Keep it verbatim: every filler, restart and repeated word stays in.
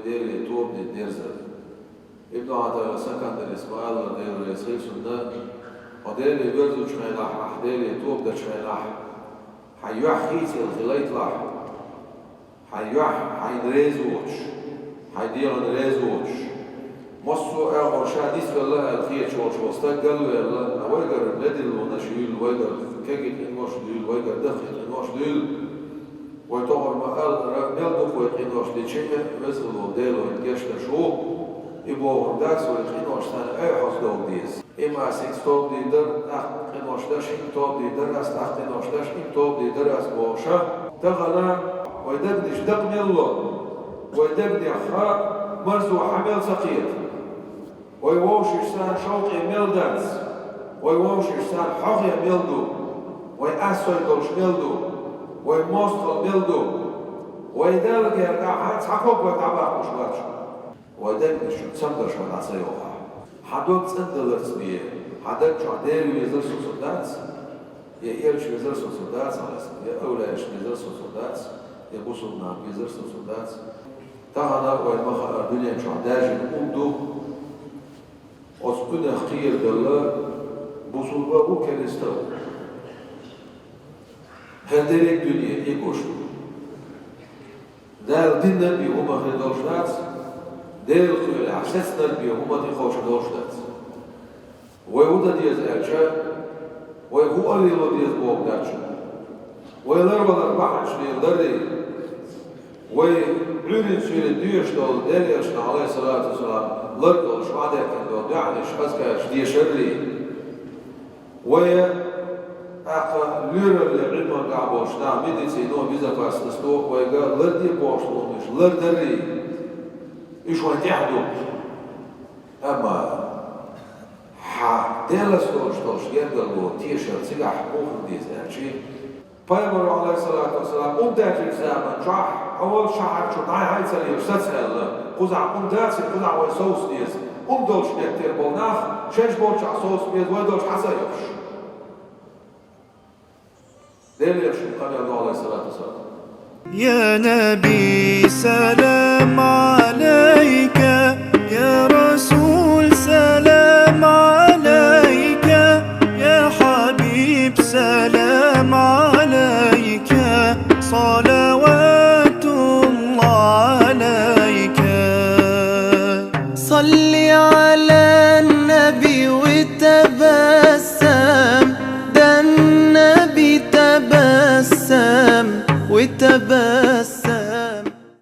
Деле тоба де дерзар. Ибн Ӏатаилла Сакандара Исмаила, Дела реза хилва цунна, хьо Деле верзачу хенахь, ахь Деле тоба дечу хенахь, хьайн юьхь хийцаелла хилийталахь, хьайн юьхь хьайна реза воцуш, хьайн дегӀана реза воцуш. Массо а агӀор ша нисвелла аьлла хеташ волчу стаг галвелла, ткъа вайгара медиллонаш юйла, вайгара кегий къинош дуьйла, вайгара дахкий къинош дуьйла. Вай тохара ма-аллара, мел ду-кх вай къинош дича а, Веза волу Дела вайна гечдеш ву. И бохург дац, вай къинош царна айхьаза довла деза. Имма ас хӀинца тоба дийр дара, тӀаккха къинош даш, хӀинца тоба дийр дара ас, тӀаккха къинош даш, хӀинца тоба дийр дара ас бохуш а. Тахана вай дегнаш дакъа мел ло, вай дегнех марзо хьан мел ца кхета. Вай вовшашца шовкъе мел дац, вай вовшашца хьогӀе мел ду, вай ас сой долуш мел ду, вай мостагӀалла мел ду, вай Далла гергахь цхьа ког вай дӀабаккхуш бац. Вай дегнаш чу цамгарш вай дӀа ца йохахь. Хьан дог цӀандаларца бен, хьан даг чохь Дела везар соцур дац, я элча везар соцур дац, я эвлаяаш везар соцур дац, я бусулба нах везар соцур дац. Тахана вай ма-хаара дуьнен чохь даьржина ун ду, оцу унах кхерадала бусулба а ву, керста а ву. ХӀара дерриг дуьне и гуш ду. Дала динна бен хӀума хир долуш дац, Делан кхелехь сецнарг бен хӀума тӀекхочур долуш дац. Вай хӀун дан деза аьлча, вай хӀун а лело деза боху дац шуна. Вай ларвалар бахьанаш леладаррий, вай Ӏуьйранна суьйранна доьшуш долу Делан элчанах, Ӏалайхиссалату вассалам, ларг долуш охьадехкина долу доьхьанаш, азкараш дешаррий, вай тӀаккха лоьралле Ӏилманехь болчу наха, медицино, безопасносто вайга ларде бохуш долу хӀуманаш лардаррий, уьш вайн тӀехь ду. Амма хьан Делаца долуш долуш гергарло тешар цигахь муха хир деза аьлчи, Пайхамаро, Ӏалайхиссалату вассалам, ун даьллачу заман чохь хьо волчу шахьар чу дӀай-хьай ца лелаш саца аьлла, кхузахь ун дац, кхузахь вай совца деза. Ун долуш меттера болу нах шаьш болчохь совца беза, вай долуш хьан ца йохуш. Делан элчанан къамел ду, Ӏалайхиссалату вассалам. يا نبي سلام